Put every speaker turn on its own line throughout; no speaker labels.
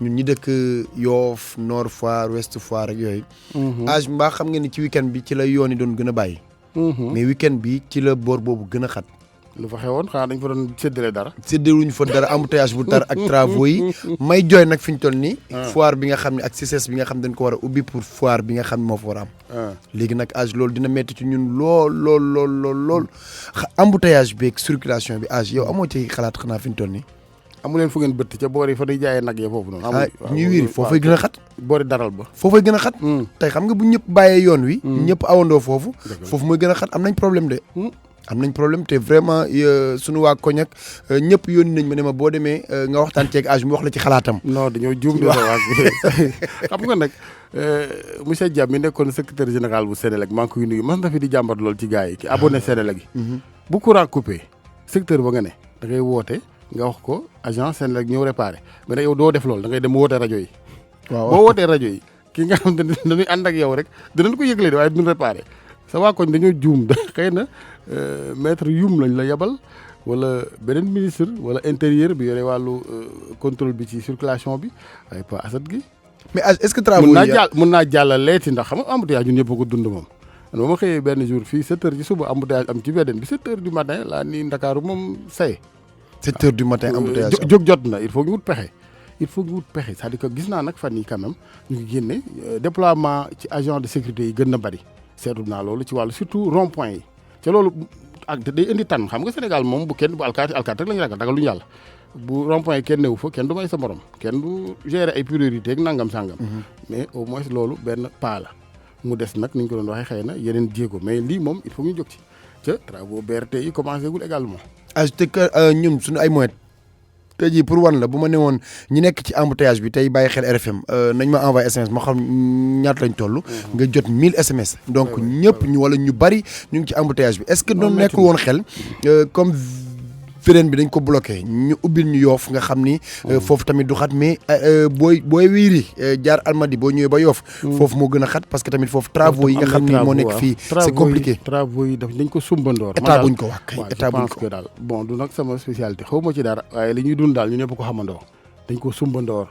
ñun ñi dëkk Yoff Nord Foire Ouest Foire ak yooyu. âge mbaa xam nga ni ci week-end bi ci la yoon yi doon gën a bàyyi. mais week-end bi ci la boor boobu gën a xat.
lu fa xewoon xanaa dañ fa doon séddale dara.
séddaluñu fa dara embouteillage bu tar ak travaux yi may jooy nag fi ñu toll nii. foire bi nga xam ne ak CICES bi nga xam dañ ko war a ubbi pour foire bi nga xam ne moo fa war a am. léegi nag âge loolu dina metti ci ñun lool. embouteillage bi ak circulation bi âge yow amoo ci xalaat xanaa fi ñu toll nii.
amu leen fu ngeen bëtt ca boor yi fa day jaayee nag ya foofu noonu.
ñuy wiiri foofay gën a xat.
boori daral ba.
foofay gën a xat. tey xam nga bu ñëpp bàyyee yoon wi. ñëpp awandoo foofu. foofu mooy gën a xat am nañ problème de. am nañ problème te vraiment suñu waa koñ ak ñëpp yónni nañ ma ne ma boo demee nga waxtaan ceeg âge mu wax la ci xalaatam.
non dañoo juum de waa xam nga nag monsieur Dia mi nekkoon secrétaire général bu Sénélec maa ngi koy nuyu mas na fi di jàmbat lool ci gars yi ki abonné Sénélec yi. bu courant coupé secteur ba nga ne da ngay woote nga wax ko agent Sénélec ñëw réparé mais nag yow doo def loolu da ngay dem woote rajo yi. waaw boo wootee rajo yi ki nga xam ne dañuy ànd ak yow rek dinañ ko yëgle de waaye duñ réparé sa waa koñ dañoo juum xëy na maître Youm lañ la yebal wala beneen ministre wala intérieur bi yore wàllu contrôle bi ci circulation bi waaye pas asat gi.
mais est-ce que travaux yi
mën naa jàllaleeti ndax xam nga embouteillage ñun ñëpp a ko dund moom. man ba ma xëyee benn jour fii 7 heures ci suba embouteillage am ci benn bi 7 heures du matin laa ni Ndakaaru moom say.
7 heures du matin embouteillage
jóg jot na il faut ñu wut pexe. c'est-à-dire que gis naa nag fan yi quand même ñu ngi génne déploiement ci agent de sécurité yi gën na bari seetlu naa loolu ci wàllu surtout rond point yi te loolu ak day indi tànn xam nga Sénégal moom bu kenn bu alkaati rek la ñu ragal lu ñu yàlla bu rond point yi kenn newu fa kenn du may sa morom kenn du gérer ay priorité ak nangam sangam. mais au moins loolu benn pas la mu des nag ni ñu ko doon waxee xëy na yeneen jéego mais lii moom il faut ñu jóg ci ca travaux BRT yi commencé gul également.
te que ñun suñu ay moyens tey jii pour wan la bu ma ne woon ñi nekk ci embouteillage bi tey bàyyi xel RFM nañ ma envoyé SMS ma xam ñaata lañ toll. nga jot 1000 SMS. donc ñëpp ñu wala ñu bari ñu ngi ci embouteillage bi est-ce que doon nekkul woon xel comme feneen bi dañ ko bloqué ñu ubbil ñu Yoff nga xam ni. foofu tamit du xat mais booy wiiri jaar Almadi boo ñëwee ba Yoff. foofu moo gën a xat parce que tamit foofu travaux yi nga xam ni moo nekk fii. c'est compliqué
travaux yi dañ ko sumbandoor.
état buñ ko wax kay état buñ ko
daal bon du nag sama spécialité xaw ma ci dara waaye li ñuy dund daal ñu ñëpp ko xamandoo dañ ko sumbandoor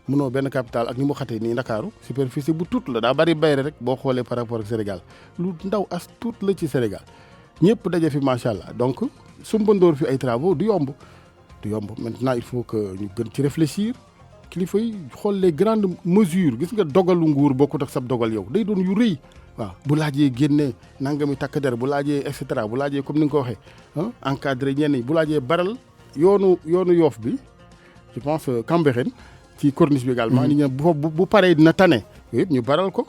mënoo benn capital ak ni mu xatee nii Ndakaaru superficie bu tuut la daa bari bayre rek boo xoolee par rapport ak Sénégal lu ndaw as tuut la ci Sénégal ñëpp daje fi macha allah donc sumbandoor fi ay travaux du yomb maintenant il faut que ñu gën ci réfléchir kilifa yi xool les grandes mesures gis nga dogalu nguur bokkut ak sab dogal yow day doon yu rëy waaw bu laajee génne nangami takk der bu laajee et cetera bu laajee comme ni nga ko waxee encadré ñenn ñi bu laajee baral yoonu Yoff bi je pense Cambérène ci corniche bi également. ni ñu bu paree dina tane yooyu yëpp ñu baral ko.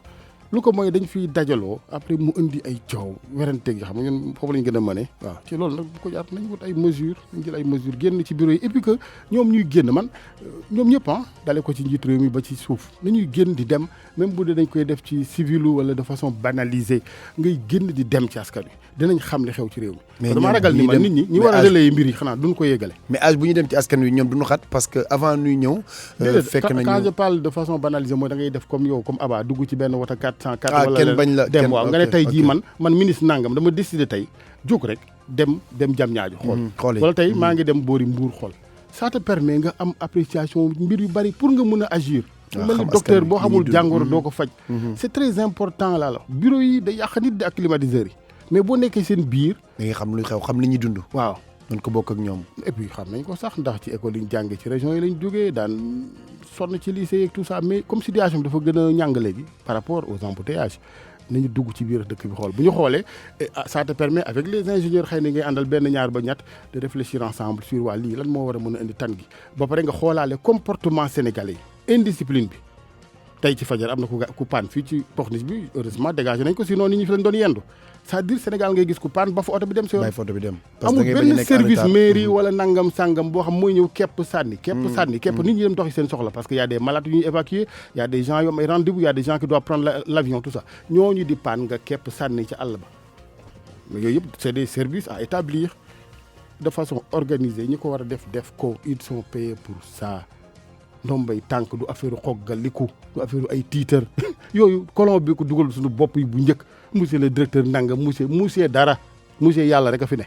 lu ko mooy dañ fiy dajaloo après mu indi ay coow weranteeg yi xam nga ñun foofu lañ gën a mëne waaw ci loolu nag bu ko jaar nañ wut ay mesures nañ jël ay mesures génn ci bureau yi et puis que ñoom ñuy génn man ñoom ñëpp dale ko ci njiit réew mi ba ci suuf nañuy génn di dem même bu dee dañ koy def ci civil wala de façon banalisée ngay génn di dem ci askan wi dinañ xam li xew ci réew mi. mais dama ragal ni man nit ñi war a relayer mbir yi xanaa duñ ko yéegale.
mais âge bu ñu dem ci askan wi ñoom duñu xat parce que avant ñuy ñëw. fekk nañu
quand je parle de façon banalisée mooy da ngay def comme yow comme Aba dugg ci benn wota 404.
kenn bañ la
dem waaw nga ne tey jii man ministre nangam dama décider tey jóg rek dem jam ñaajo xool wala tey maa ngi dem boori Mbuur xool ça te permet nga am appréciation mbir yu bari pour nga mën a agir mel ni docteur boo xamul jàngoro doo ko faj c'est très important là la bureau yi day yàq nit di ak climatiseurs yi mais boo nekkee seen biir
da nga xam luy xew xam li ñuy dund
waaw
mën ko bokk ak ñoom
et puis xam nañ ko sax ndax ci école yi ñu jàngee ci région yi lañ jógee daan sonn ci lycée yeeg tout ça mais comme situation bi dafa gën a ñàng léegi par rapport aux embouteillages nañu dugg ci biir dëkk bi xool bu ñu xoolee ça te permet avec les ingénieurs xëy na ngay àndal benn ñaar ba ñett de réfléchir ensemble sur waa lii lan moo war a mën a indi tan gi ba pare nga xoolaale comportement sénégalais yi indiscipline bi tey ci fajar am na ku paan fii ci corniche bi heureusement dégagé nañ ko sinon nit ñi fi lañ doon yendu c'est-à-dire Sénégal ngay gis ku paan ba fa oto bi dem si yoon amul benn service mairie wala nangam sangam boo xam mooy ñëw képp sànni képp nit ñi dem doxi seen soxla parce que y a des malades yu ñuy évacuer y a des gens yu am ay rendez-vous y a des gens qui doivent prendre l'avion tout ça ñooñu di paan nga képp sànni ci àll ba mais yooyu yëpp c'est des services à établir de façon organisée ñi ko war a def ko ils sont payés pour ça ndombay tànk du affaire xoggaliku du affaire ay tiitar yooyu colon bi ko dugal suñu bopp yi bu njëkk monsieur le directeur nanga monsieur dara monsieur yàlla rek a fi ne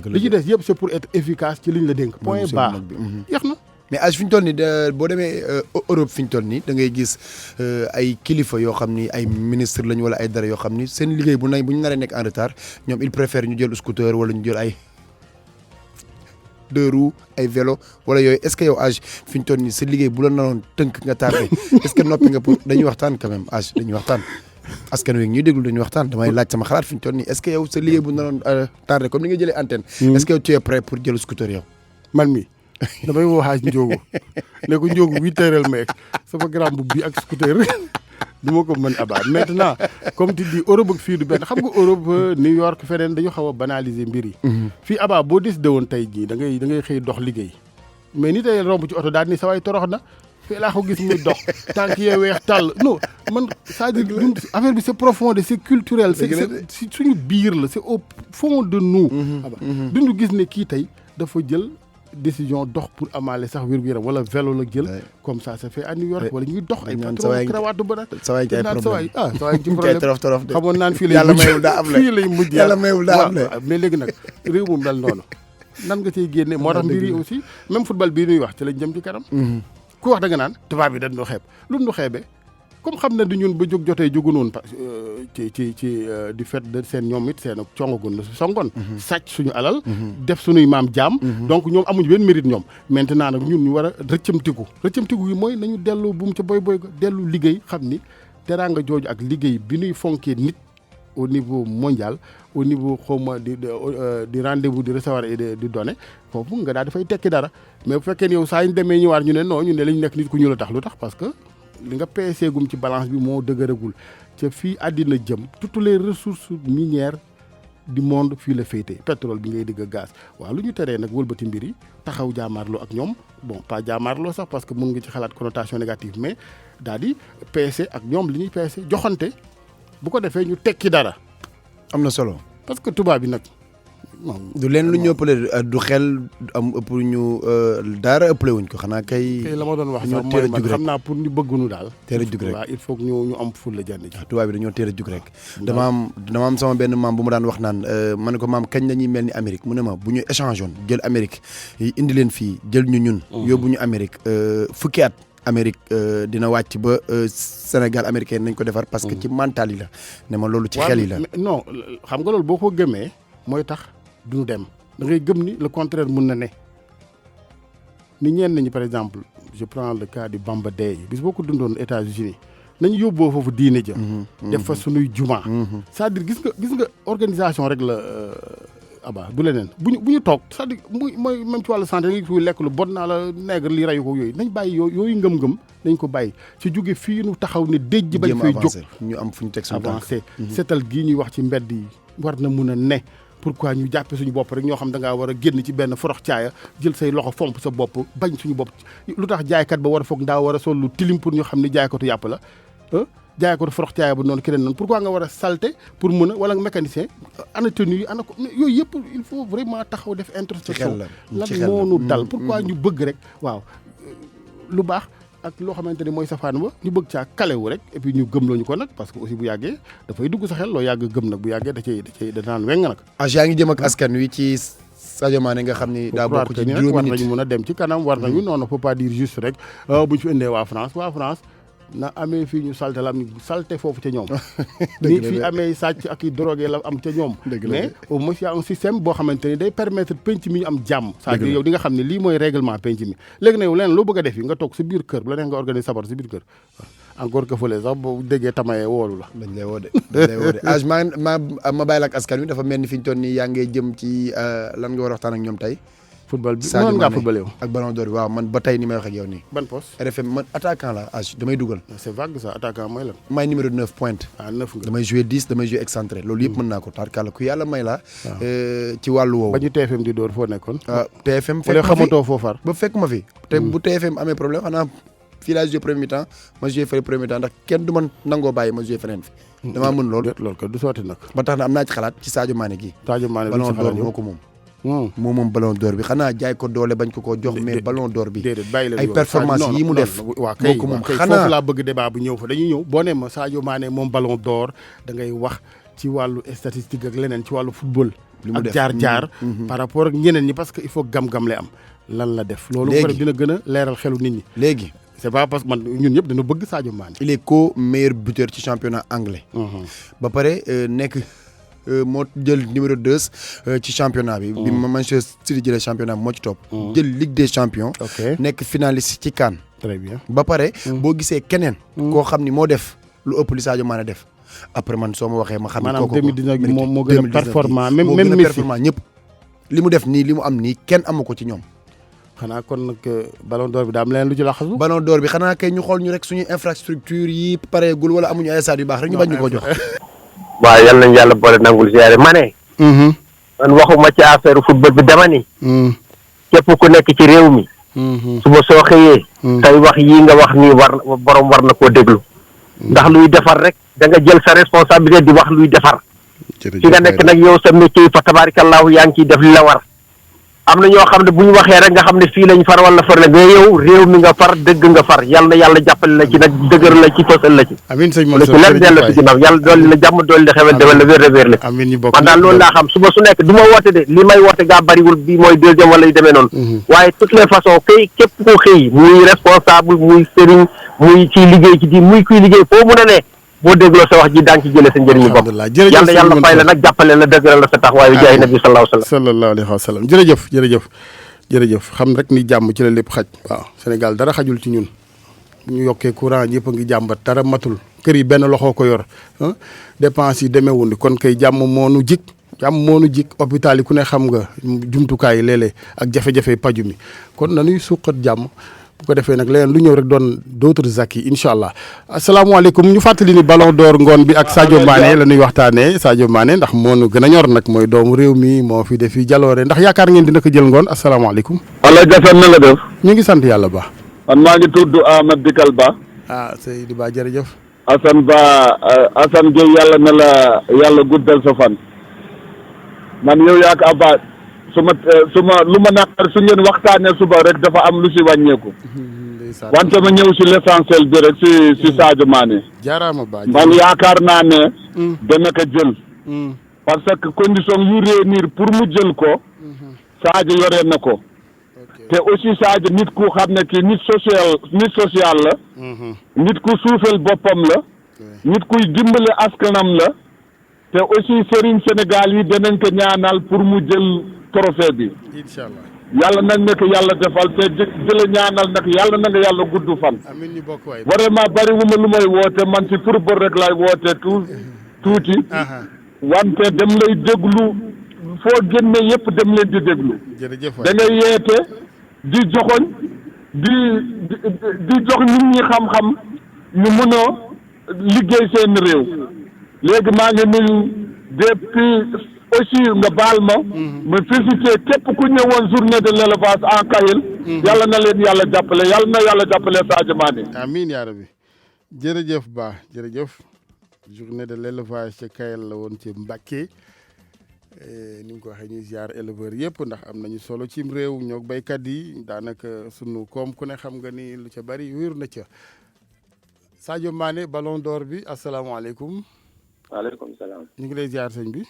li ci des yëpp c'est pour être efficace ci liñ la dénk point barre yeex na
mais âge fi ñu toll nii boo demee Europe fi ñu toll nii da ngay gis ay kilifa yoo xam ni ay ministre lañu wala ay dara yoo xam ni seen liggéey bu ñu naree nekk en retard ñoom il préfère ñu jël scooter wala ñu jël ay 2 roues ay vélo wala yooyu est-ce que yow âge fi ñu toll nii sa liggéey bu la naroon tënk nga tardé est-ce que noppi nga pour dañuy waxtaan quand même âge dañuy waxtaan askan wi ñuy déglu dañuy waxtaan damay laaj sama xalaat fi ñu toll nii est-ce que yow sa liggéey bu naroon tardé comme ni nga jëlee antenne est-ce que yow tu es prêt pour jël scooter yow
man mi damay woo xaaj Ndiogu ne ko Ndiogu 8h la meeg sama grand bu bi ak scooter du ma ko mën abaat maintenant comme tu dis Europe ak fii du benn xam nga Europe New York feneen dañu xaw a banaliser mbir yi. fii abaa boo décidé woon tey jii da ngay xëy dox liggéey mais ni tey romb ci oto daal ni sa waay torox na fii laa ko gis muy dox tànk yee weex tàll non man c'est-à-dire affaire bi c'est profond c'est culturel. c'est suñu biir la c'est au fond de nous. duñu gis ne kii tey dafa jël. décision dox pour amaale sax wér-gu-yaram wala vélo la jël comme ça fait à New York wala ñuy dox ay patron cravate ba nag
sawaay ci problème
sawaay ci problème
torof
xamoon naan fii lay mujj
yàlla mayul daa am
mais léegi nag réew moom dal noonu nan nga ciy génne moo tax mbir yi aussi même football bii nuy wax ci lañ jëm ci kanam ku wax da nga naan tubaab bi dañ ñu xeeb lu ñu xeebee comme xam ne du ñun ba jóg jotee jógu noonu ci du fait de seen ñoom it seen congagun la songoon sàcc suñu alal def suñuy maam jaam donc ñoom amuñu benn mérite ñoom maintenant nag ñun ñu war a rëccamtiku gi mooy nañu dellu bu mu ca boy ga dellu liggéey xam ni teraanga jooju ak liggéey bi ñuy fonkee nit au niveau mondial au niveau xawma di rendez-vous di recevoir et di donner foofu nga daal dafay tekki dara mais bu fekkee ne yow saa ñu demee ñëwaat ñu ne non ñu ne lañu nekk nit ku ñu la tax lu tax parce que li nga peesee gum ci balance bi moo dëgëragul ca fii àddina jëm toutes les ressources minières du monde fii la féetee pétrole bi ngay digg gaz waaw lu ñu teree nag wëlbati mbir yi taxaw jaamaarloo ak ñoom bon pas jaamaarloo sax parce que mun nga ci xalaat connotation négative mais daal di peese ak ñoom li ñuy peese joxante bu ko defee ñu tekki dara.
am na solo
parce que tubaab bi nag.
du leen lu ñu ëppale du xel am ëpp ñu dara ëppale wuñ ko xanaa kay.
la ma doon wax sax mooy man xam naa pour ñu bëggunu daal.
teel a jug rek
waaw il faut que ñu am ful la jànd ci.
tubaab bi dañoo teel a jug rek. dama am sama benn maam bu mu daan wax naan ma ne ko maam kañ la ñuy mel ni Amérique mu ne ma bu ñu échange woon jël Amérique indi leen fii jël ñu ñun. yóbbu ñu Amérique fukki at. Amérique dina wàcc ba Sénégal américain nañ ko defar parce que ci mental yi la ne ma loolu ci xel yi la.
non xam nga loolu boo ko gëmee mooy tax. duñu dem da ngay gëm ni le contraire mun na ne ni ñenn ñi par exemple je prends le cas du Bamba Day bis boo ko dundoon États-Unis nañu yóbboo foofu diine ja def fa sunuy juma c'est-à-dire gis nga organisation rek la aba du leneen bu ñu toog c'est-à-dire mooy même ci wàllu santé nga gis lekk lu bon naa la nègre li rayu ko yooyu nañ bàyyi yooyu ngëm-ngëm nañ ko bàyyi ci jóge fii nu taxaw ne déj bañ fay jóg
ñu am fu ñu teg suñu
avancé seetal gii ñuy wax ci mbedd yi war na mun a ne pourquoi ñu jàppe suñu bopp rek ñoo xam da ngaa war a génn ci benn forox caaya jël say loxo fomp sa bopp bañ suñu bopp lu tax jaaykat ba war a foog ndaa war a sol lu tilim pour ñu xam ne jaaykatu yàpp la jaaykatu forox caaya ba noonu keneen noonu pourquoi nga war a salté pour mën a wala mécanicien ana tenue yi ana ko yooyu yëpp il faut vraiment taxaw def introspection lan moonu dal pourquoi ñu bëgg rek waaw lu baax ak loo xamante ni mooy safaan ba ñu bëgg caa kalewu rek et puis ñu gëmloo ñu ko nag parce que aussi bu yàggee dafay dugg sa xel loo yàgg gëm nag bu yàggee da naan weng nag.
yaa ngi jëm ak askan wi ci Sadio Mané nga xam ni daa bokk ci juróomi nit
war nañu mën a dem ci kanam war nañu non faut pas dire juste rek bu ñu fi indee waa France na amee fii ñu salte la am salte foofu ca ñoom ni fii amee sàcc ak i drogué la am ca ñoom mais au moins y a un système boo xamante ni day permettre penc mi ñu am jàmm c'est-à-dire yow di nga xam ne lii mooy règlement penc mi léegi na yow leneen loo bëgg a def yi nga toog sa biir kër bu la neex nga organiser sabar sa biir kër encore que fële sax boo déggee tamayee woolu la
dañ lay woo de age ma bàyyi la ak askan wi dafa mel ni fi ñu toll nii yaa ngay jëm ci lan nga war a waxtaan ak ñoom tey
football bi mën ngaa football yow
ak ballon d'or waaw man ba tey ni may wax ak yow nii.
ban poste.
RFM man attaquant la âge damay dugal.
c'est vague ça attaquant mooy lan.
may numéro 9 pointe.
9 nga
damay jouer 10 damay jouer excentré loolu yëpp mën naa ko tarkala ku yàlla may la. ci wàllu woowu.
ba ñu TFM di door foo nekkoon.
TFM
fekk ma fi xamatoo foo far.
ba fekk ma fi. te bu TFM amee problème xanaa fii laa jouer premier temps ma jouer fële premier temps ndax kenn du man nangoo bàyyi ma jouer feneen fi. damaa mën loolu.
loolu ko du sotti nag.
ba tax na am naa ci xalaat ci Sadio Mané gi.
Sadio Mané
ballon d'or moo ko moom. moom ballon d'or bi xanaa jaay ko doole bañ ko jox mais ballon d'or bi ay performance yi mu def
waaw kay
moo ko moom
xanaa foofu laa bëgg débat bu ñëw fa dañuy ñëw boo nee ma Sadio Mané moom ballon d'or da ngay wax ci wàllu statistique ak leneen ci wàllu football ak jaar-jaar par rapport ak ñeneen ñi parce que il faut gam-gam lay am lan la def. loolu ko def dina gën a leeral xelu nit ñi.
léegi
c'est pas parce que man ñun ñëpp dañu bëgg Sadio Mané.
il est co-meilleur buteur ci championnat anglais. ba pare nekk moo jël numéro 2 ci championnat bi. bi Manchester City jëlee championnat bi moo ci topp. jël Ligue des champions. nekk finaliste ci CAN.
très bien
ba pare boo gisee keneen. koo xam ni moo def lu ëpp li Sadio Mané def. après man soo ma waxee ma xam ne kooku
maanaam 2019 bi moo gën a performant même Messi
performant ñëpp. li mu def nii li mu am nii kenn amu ko ci ñoom.
xanaa kon nag ballon d'or bi daa am leneen lu ci laxasu.
ballon d'or bi xanaa kay ñu xool ñu rek suñu infrastructure yi pareegul wala amuñu ay stade yu baax rek ñu bañ ñu ko jox.
waaw yal nañu yàlla boole nangul ziare ma ne. man waxuma ci affaire football bi dama ni. képp ku nekk ci réew mi. suba soo xëyee. tey wax yii nga wax nii borom war na koo déglu. ndax luy defar rek da nga jël sa responsabilité di wax luy defar. fi nga nekk nag yow sa métier fa tabaarikallaahu yaa ngi ciy def li la war. am na ñoo xam ne bu ñu waxee rek nga xam ne fii lañ far wala far la mais yow réew mi nga far dëgg nga far yal na yàlla jàppale la ci nag dëgër la ci tosal la ci.
amiin sëñ
Mansour ci lépp dellu ci ginnaaw yàlla dolli la jàmm dolli la xewal defal la wér la.
amiin ñu bokk
man daal loolu laa xam suba su nekk du ma woote de li may woote gaa bariwul bii mooy deuxième wala yu demee noonu. waaye toutes les façons képp koo xëy muy responsable muy sëriñ muy ciy liggéey ci di muy kuy liggéey foo mun a ne boo dégloo sa wax ji daan ci jëlee sa njëriñu bopp. yàlla yàlla fay la nag jàppale la dëgëral la sa taxawaayu jaay nabi
sallallahu alayhi wa sallam jërëjëf xam rek ni jàmm ci la lépp xaj. waaw Sénégal dara xajul ci ñun ñu yokkee courant yëpp a ngi jàmbat dara matul kër yi benn loxoo ko yor dépense yi demeewul ni kon kay jàmm moo nu jik hôpital yi ku ne xam nga jumtukaay yi léeg-léeg ak jafe-jafe paju mi kon nañuy suqat jàmm bu ko defee nag leneen lu ñëw rek doon d'autres acquis incha allah. asalaamaaleykum ñu fàttali ni ballon d'or ngoon bi ak Sadio Mané la ñuy waxtaanee Sadio Mané ndax moo nu gën a ñor nag mooy doomu réew mi moo fi def fi jaloore ndax yaakaar ngeen dina ko jël ngoon asalaamaaleykum.
Alla Gassane na nga def.
ñu ngi sant yàlla ba.
man maa ngi tudd Ahmed Dikal Ba.
Seydou Ba jërëjëf.
Assane Gueye yàlla na la yàlla guddal sa fan. man yow yaa ko Abba. su ma lu ma naqar su ngeen waxtaanee suba rek dafa am lu si wàññeeku. wante ma ñëw si l'essentiel bi rek si Sadio Mané.
jaaraama ba
man yaakaar naa ne. dana ko jël. parce que condition yu réunir pour mu jël ko. Sadio yore na ko. te aussi Sadio nit ku xam ne kii nit social la. nit ku suufel boppam la. nit kuy dimbale askanam la. te aussi Serigne Sénégal yi danañ ko ñaanal pour mu jël. trophée bi
inshallah
yàlla nag nekk yàlla defal te jëla ñaanal nag yàlla na nga yàlla gudd fan.
amiin ñu bokk waay
vraiment bari wu ma lu may woote man ci football rek lay woote tuuti wante dem lay déglu foo génne yëpp dem leen di déglu da ngay yeete di joxoñ di jox nit ñi xam-xam ñu mën a liggéey seen réew léegi maa ngi nuyu depuis aussi nga baal ma félicité képp ku ñëwoon journée de l'élevage en Kayel yàlla na leen yàlla jàppale yàlla na yàlla jàppale Sadio Mané
amiin yaa rabbi jërëjëf Ba jërëjëf journée de l'élevage ci Kayel la woon ci Mbacké ni nga ko waxee ñuy ziar éleveurs yëpp ndax am nañu solo cim réew ñoo béykat yi daanaka sunu koom ku ne xam nga ni lu ca bari wéeru na ca Sadio Mané ballon d'or bi asalaamaaleykum.
waaleykum salaam.
ñu ngi lay ziar sëñ bi.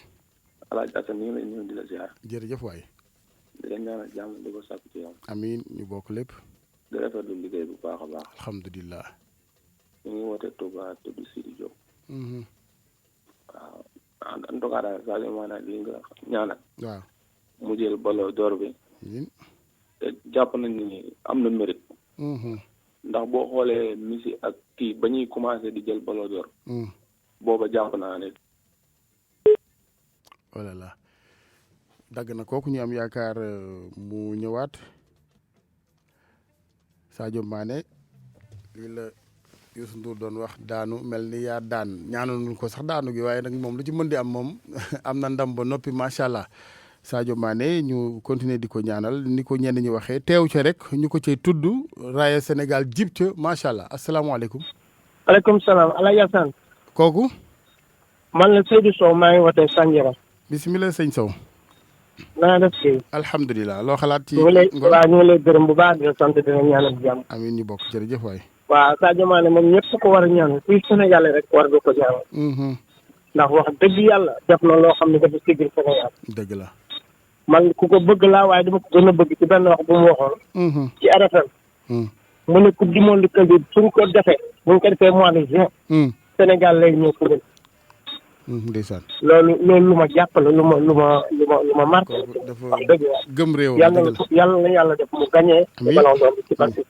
Alaaji Assane ñu ngi lay nuyu di la ziar.
jërëjëf waay.
di leen ñaanal jàmm di ko sàkku ci yow.
amiin ñu bokk lépp.
di rafetlu liggéey bu baax a baax.
alhamdulilah.
ñu ngi woote Touba tudd Sidi Diop. waaw en tout cas daal Sadio Mané li nga ñaanal.
waaw.
mu jël ballon d'or bi. te jàpp nañ ni am na mérite. ndax boo xoolee Messi ak kii ba ñuy commencé di jël ballon d'or. booba jàpp naa ne.
oh là là dagg na kooku ñu am yaakaar mu ñëwaat Sadio Mané lii la Youssou Ndour doon wax daanu mel ni yaa daan ñaanalul ko sax daanu gi waaye nag moom lu ci mën di am moom am na ndam ba noppi macha allah Sadio Mané ñu continuer di ko ñaanal ni ko ñenn ñi waxee teew ca rek ñu ko cay tudd raaya Sénégal jib ca macha allah asalaamaaleykum.
aleykum salaam Alaaji Assane.
kooku.
man la Seydou Sow maa ngi wootee Sandiara.
bisimilah sëñ Sow.
naa def ci.
alhamdulilah loo xalaat ci.
ñu ngi lay gërëm bu baax di la sant dina ñaanal jàmm.
amiin ñu bokk jërëjëf waay.
waaw Sadio Mané moom ñëpp ko war a ñaan kuy Sénégalais rek war nga ko ñaanal. ndax wax dëgg yàlla def na loo xam ne dafa sigil Sénégal.
dëgg la.
man ku ko bëgg laa waaye dama ko gën a bëgg ci benn wax bu mu waxoon. ci RFM. mu ne coupe du monde que bi suñ ko defee bu ñu ko defee mois de juin. Sénégal lay ñëw ko gën.
ndeysaan.
loolu lu ma jàppale lu ma marqué.
dafa gëm réew.
yàlla na yàlla def mu gagné.
amiin
ballon d'or bi ci parti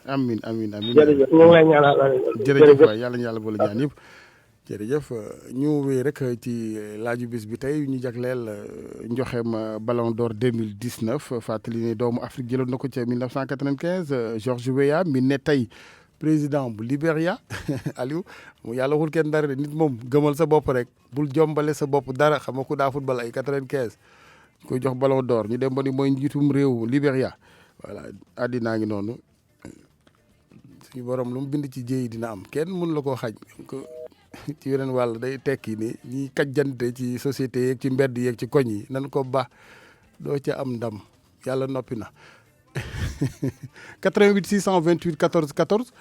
amiin amiin amiin.
jërëjëf ñu ngi lay ñaanal.
jërëjëf waay yàlla na yàlla boole ñaan yëpp. jërëjëf ñu wéy rek ci laaju bis bi tey ñu jagleel njoxeem ballon d'or 2019 fàttali ne doomu Afrique jëloon na ko ca 1995 George Weah mi ne tey président bu Libéria Aliou mu yàlla waxul kenn dara de nit moom gëmal sa bopp rek bul jombale sa bopp dara xam nga ku daa football ay 95 koy jox ballon d'or ñu dem ba ni mooy njiitum réew Libéria voilà àddinaa ngi noonu suñu borom lu mu bind ci jéey dina am kenn mun la koo xaj ci yeneen wàll day tekki ni ñiy kajjante ci société yeeg ci mbedd yeeg ci koñ yi nan ko baax doo ca am ndam yàlla noppi na 88 628 14 14.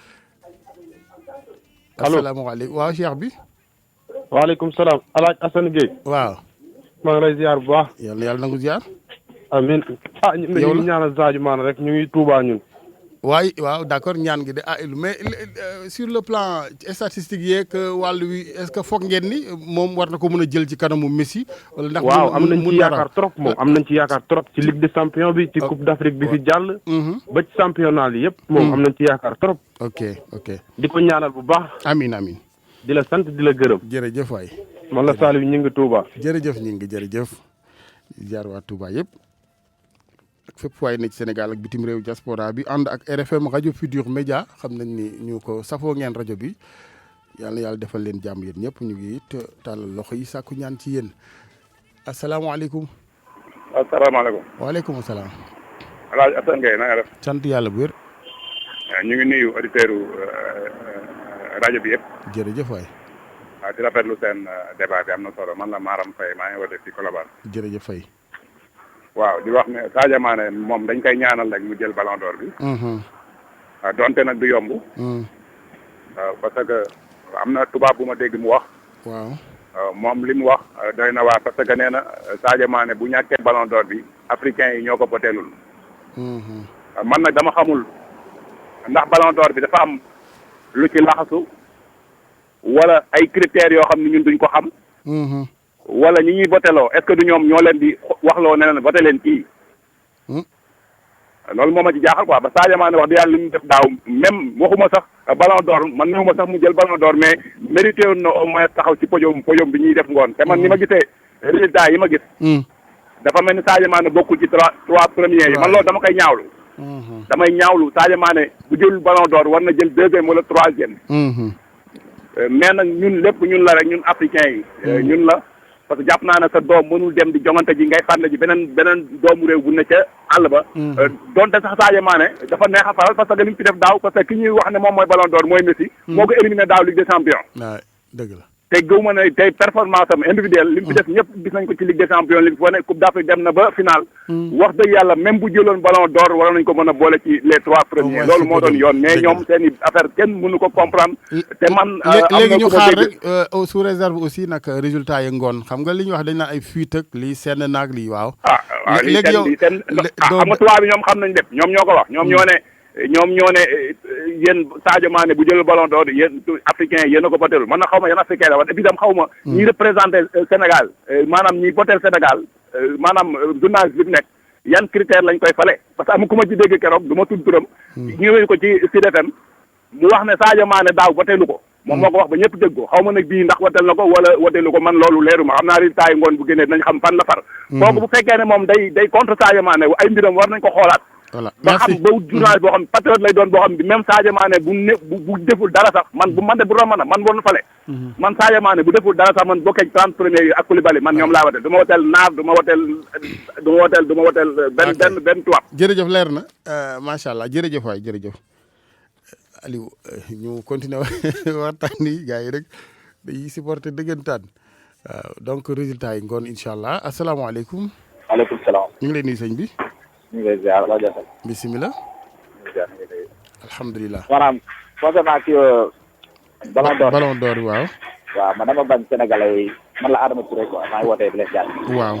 allo asalaamaaleykum waaw Cheikh bi.
waaleykum salaam El Hadj Assane Gueye.
waaw.
maa ngi lay ziar bu baax.
yàlla nangu ziar.
amiin. ñu ngi ñaanal Sadio Mané rek ñu ngi Touba ñun.
waay waaw d'accord ñaan gi de mais sur le plan statistique yeeg wàllu wi est-ce que foog ngeen ni moom war na ko mën a jël ci kanamu Messi. wala ndax
waaw am nañ ci yaakaar trop moom am nañ ci yaakaar trop ci Ligue des champions bi ci Coupe d'Afrique bi fi jàll. ba ci championnat yi yëpp. moom am nañ ci yaakaar trop.
ok
di ko ñaanal bu baax.
amiin.
di la sant di la gërëm.
jërëjëf waay.
man la Saliou ñu ngi Touba.
jërëjëf jërëjëf. jaar waa Touba yëpp. fépp waaye ne ci Sénégal ak bitim réew diaspora bi ànd ak RFM rajo Futur Média xam nañ ni ñu ko safoo ngeen rajo bi yàlla defal leen jàmm yéen ñëpp ñu ngi it tàllal loxo yi sàkku ñaan ci yéen asalaamaaleykum.
asalaamaaleykum.
waaleykum salaam.
El Hadj Assane Gueye na nga def.
sant yàlla bu wér.
ñu ngi nuyu auditeurs rajo bi yëpp.
jërëjëf waay.
waaw di rafetlu seen débat bi am na solo man la Maram Faye maa ngi woote ci Colobane.
jërëjëf Faye.
waaw di wax ne Sadio Mané moom dañ koy ñaanal rek mu jël ballon d'or bi. waaw donte nag du yomb. waaw parce que am na tubaab bu ma dégg mu wax.
waaw.
moom li mu wax doy na waar parce que nee na Sadio Mané bu ñàkkee ballon d'or bi africains yi ñoo ko boteelul. man nag dama xamul ndax ballon d'or bi dafa am lu ci laxasu wala ay critères yoo xam ne ñun duñ ko xam. wala ñi ñuy boteloo est-ce que du ñoom ñoo leen di waxloo ne leen bote leen kii. loolu moo ma ci jaaxal quoi ba Sadio Mané wax di yàlla li mu def daaw même waxuma sax ballon d'or man néewuma sax mu jël ballon d'or mais mérité woon na au moins taxaw ci podium bi ñuy def ngoon te man ni ma gisee résultat yi ma gis. dafa mel ni Sadio Mané bokkul ci trois premiers yi man loolu dama koy ñaawlu. damay ñaawlu Sadio Mané bu jël ballon d'or war na jël deuxième wala troisième. mais nag ñun lépp ñun la rek ñun africains yi. ñun la. parce que jàpp naa ne sa doom mënul dem di jongante ji ngay fànn ji beneen doomu réew bu ne ca àll ba. donte sax Sadio Mané dafa neex a faral parce que li mu fi def daaw parce que ki ñuy wax ne moom mooy ballon d'or mooy Messi. moo ko éliminé daaw Ligue des champions.
waaw dëgg la.
te gëw ma ne tey performance am individuelle li mu fi def ñëpp gis nañ ko ci Ligue des champions li mu fi wane Coupe d'Afrique dem na ba final. wax dëgg yàlla même bu jëloon ballon d'or waroon nañ ko mën a boole ci les trois premiers. loolu moo doon yoon mais ñoom seen i affaire kenn mënu ko comprendre. te man
léegi ñu xaar rek sous réserve aussi nag résultat yi ngoon xam nga li ñuy wax dañ naan ay fuite ak lii seen naag lii waaw.
léegi yow xam nga tubaab bi ñoom xam nañ lépp ñoom ñoo ko wax ñoom ñoo ne yéen Sadio Mané bu jël ballon d'or yéen africain yéen a ko boteelul man na xaw ma yan africain la wax évidemment xaw ma ñi représenté Sénégal maanaam ñi boteel Sénégal maanaam journaliste bi nekk yan critère lañ koy fale parce que am ku ma ci dégg keroog du ma tudd turam ñëwee ko ci Sud FM mu wax ne Sadio Mané daaw boteelu ko moom moo ko wax ba ñëpp dégg ko xaw ma nag bii ndax woteel na ko wala woteelu ko man loolu leeru ma xam naa résultat yi ngoon bu génnee dinañ xam fan la far kooku bu fekkee ne moom day contre Sadio Mané ay mbiram war nañ ko xoolaat
voilà
ba xam ba journaliste boo xam patriote lay doon boo xam bi même Sadio Mané bu deful dara sax man bu man de bu doon mën a man woon fale man Sadio Mané bu deful dara sax man bokkee ci 30 premiers yi ak Koulibaly man ñoom laa woteel du ma woteel Naar du ma woteel benn tubaab.
jërëjëf leer na macha allah jërëjëf waay jërëjëf Aliou ñu continuer waxtaan ni gars yi rek dañuy supporter dëggantaan waaw donc résultat yi ngoon incha allah asalaamaaleykum.
maaleykum salaam.
ñu ngi lay nuyu sëñ bi.
ñu ngi lay ziar la jafal.
bisimilah. alhamdulilah.
maanaam concernant ci ballon d'or
waaw.
waaw man dama bañ Sénégalais yi man la Adama Touré quoi maa ngi wootee Blaise Diagne.
waaw.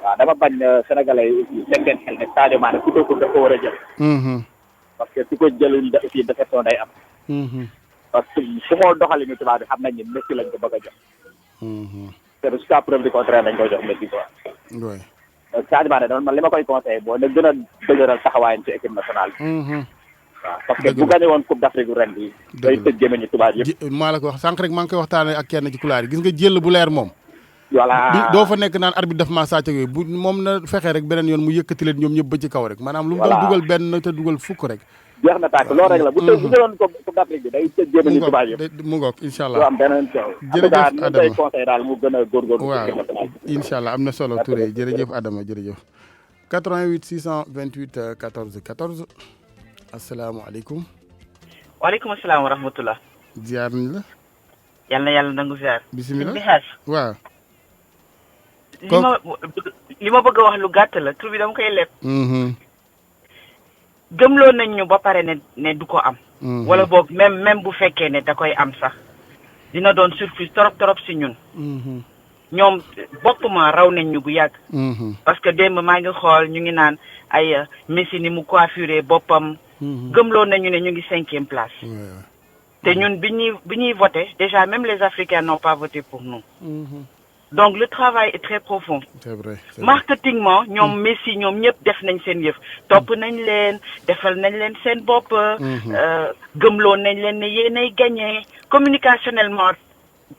waaw dama bañ sénégalais yi aussi seen benn xel ne Sadio Mané ku ko dafa war a jël. parce que su ko jëlul aussi déception day am. parce que su xool doxalinu tubaab bi xam nañ ni Messi lañ ko bëgg a jox. te jusqu'à preuve du contraire dañ koy jox Messi quoi.
oui.
Sadio Mané man li ma koy conseillé boo na gën a dëgëral taxawaayam ci équipe nationale bi. waaw parce que bu gagné woon coupe d'Afrique ren bi day tëj gémmiñu tubaab yëpp.
maa la ko wax sànq rek maa ngi koy waxtaanee ak kenn ci kulaar yi gis nga jël bu leer moom.
voilà
doo fa nekk naan arbitre daf maa sàcc yooyu bu moom na fexee rek beneen yoon mu yëkkati leen ñoom ñëpp ba ci kaw rek maanaam lu mu doon dugal benn te dugal fukk rek.
jeex na tàkk loolu rek la bu jëloon coupe d'Afrique bi day tëj gémmiñu tubaab yëpp.
mu ngoog incha allah
du am beneen coow.
jërëjëf Adama
koy conseillé daal mu gën a góorgóorlu.
waaw incha allah am na solo Touré jërëjëf Adama jërëjëf 88 628 14 14 asalaamaaleykum.
waaleykum salaam wa rahmatulah.
ziar nañ la.
yal na yàlla nangu ziar.
bisimilah waaw.
li ma bëgg a wax lu gàtt la tur bi dama koy leb. gëmloo nañ ñu ba pare ne du ko am. wala boog même bu fekkee ne da koy am sax dina doon surprise trop si ñun. ñoom boppuma raw nañ ñu bu yàgg. parce que démb maa ngi xool ñu ngi naan ay Messi ni mu coiffuré boppam. gëmloo nañu ne ñu ngi 5e place. te ñun bi ñuy voté déjà même les Africains n'ont pas voté pour nous. donc le travail est très profond.
c'est vrai.
marketingement ñoom Messi ñoom ñëpp def nañ seen yëf topp nañ leen defal nañ leen seen bopp. gëmloo nañ leen ne yéenay gagné communicationnellement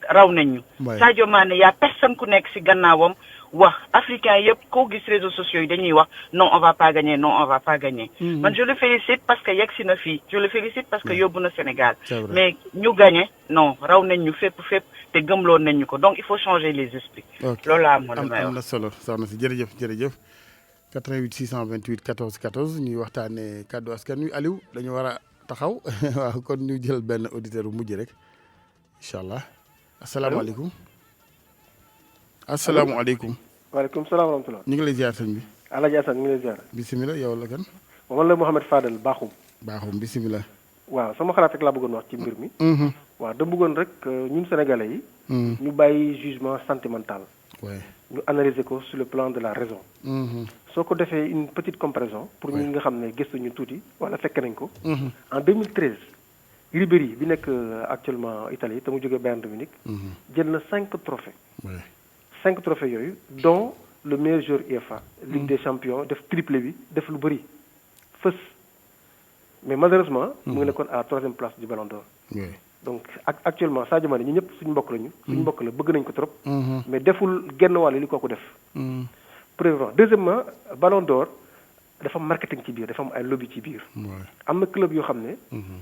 raw nañ ñu. Sadio Mané y a personne ku nekk ci gannaawam wax africain yëpp koo gis réseaux sociaux yi dañuy wax non on va pas gagner non on va pas gagner. man je le félicite parce que yegg si na fii je le félicite parce que yóbbu na Sénégal. mais ñu gagné non raw nañ ñu fépp te gëmloo nañ ñu ko donc il faut changer les esprits. loolu laa mën a may wax
am na solo soxna si jërëjëf 88 628 14 14 ñuy waxtaanee kaddu askan wi Aliou dañu war a taxaw waaw kon ñu jël benn auditeur bu mujj rek incha allah. asalaamaaleykum. asalaamaaleykum.
waaleykum salaam wa rahmatulah.
ñu ngi lay ziar sëñ bi.
Alaaji Assane ñu ngi lay ziar.
bisimilah yow la kan.
man la Mouhamed Fadel Bakhoum.
Bakhoum bisimilah.
waaw sama xalaat rek laa bëggoon wax ci mbir mi. waaw da bëggoon rek ñun sénégalais yi. ñu bàyyi jugement sentimental. ñu analyser ko sur le plan de la raison. soo ko defee une petite comparaison. pour ñi nga xam ne gëstuñu tuuti wala fekk nañ ko. en 2013. Ribéry bi nekk actuellement Italie te mu jógee Bayern de Munich. jël na 5 trophées. 5 trophées yooyu dont le meilleur joueur UEFA. Ligue des champions def triplé bi def lu bëri fës. mais malheureusement. mu ngi nekkoon à 3e place du Ballon d'Or. donc actuellement Sadio Mané ñu ñëpp suñu mbokk lañu. suñu mbokk la bëgg nañ ko trop. mais deful genn wàll li kooku def. premièrement deuxièmement Ballon d'Or dafa am marketing ci biir dafa am ay lobby ci biir. am na club yoo xam ne.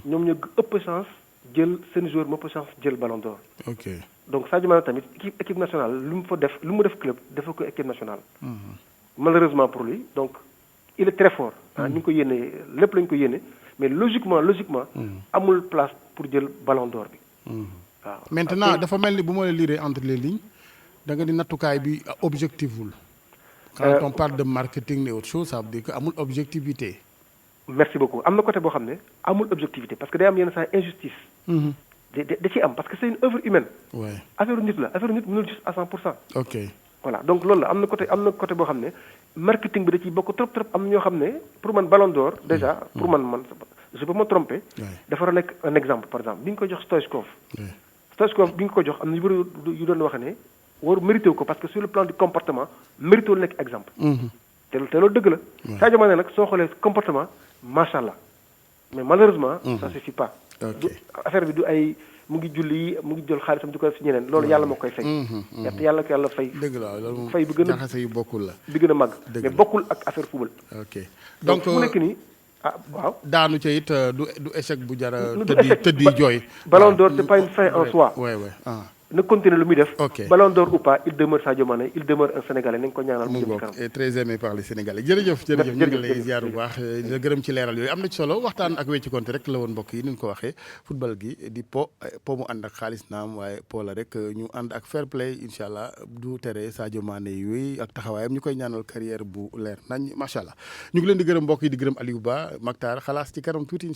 ñoom ñoo ëpp chance jël seen joueur moo ëpp chance jël Ballon d'Or.
ok
donc Sadio Mané tamit équipe nationale lu mu fa def lu mu def club dafa ko équipe nationale. malheureusement pour lui donc il est très fort. ñu ngi ko yéene lépp lañ ko yéene mais logiquement amul place pour jël Ballon d'Or bi. waaw
maintenant dafa mel ni bu ma la lire entre les lignes da nga di nattukaay bi objectif wul. quand on parle de marketing et autre chose ça veut dire que amul objectivité.
merci beaucoup am na côté boo xam ne amul objectivité parce que day am yenn saa injustice. da ciy am parce que c'est une œuvre humaine. affaire nit la affaire nit mënul juste à 100%.
ok
voilà donc loolu la am na côté boo xam ne marketing bi da ciy bokk trop am na ñoo xam ne pour man Ballon d'Or déjà pour man je peux me tromper. dafa war a nekk un exemple par exemple bi nga ko jox Stoichkov. Stoichkov bi nga ko jox am na yu bëri yu doon wax ne waru mérité wu ko parce que sur le plan du comportement mérité wu nekk exemple. te loolu dëgg la. Sadio Mané nag soo xoolee comportement macha allah mais malheureusement. ça suffit pas. affaire bi du ay mu ngi julli mu ngi jël xaalisam di ko def si ñeneen loolu yàlla moo koy fay. yàlla ko yàlla fay.
dëgg la loolu moom
fay bi gën a
jaxase yu bokkul la.
bi gën a màgg mais bokkul ak affaire football.
ok
donc fu mu nekk nii waaw.
daanu ca it du échec bu jara tëddi jooy.
Ballon d'Or c'est pas une fin en soi. na continuer lu muy def. Ballon d'Or ou pas il demeure Sadio Mané il demeure un Sénégalais nañ ko ñaanal.
mu ngoog et très aimé par les Sénégalais jërëjëf. ñu ngi lay ziar bu baax la gërëm ci leeral yooyu am na ci solo waxtaan ak wecci konte rek la woon mbokk yi ni ñu ko waxee football gi di po mu ànd ak xaalis naam waaye po la rek ñu ànd ak fair play incha allah du tere Sadio Mané yooyu ak taxawaayam ñu koy ñaanal carrière bu leer nañ macha allah ñu ngi leen di gërëm mbokk yi di gërëm Aliou Ba Maktar xalaas ci kanam tuuti.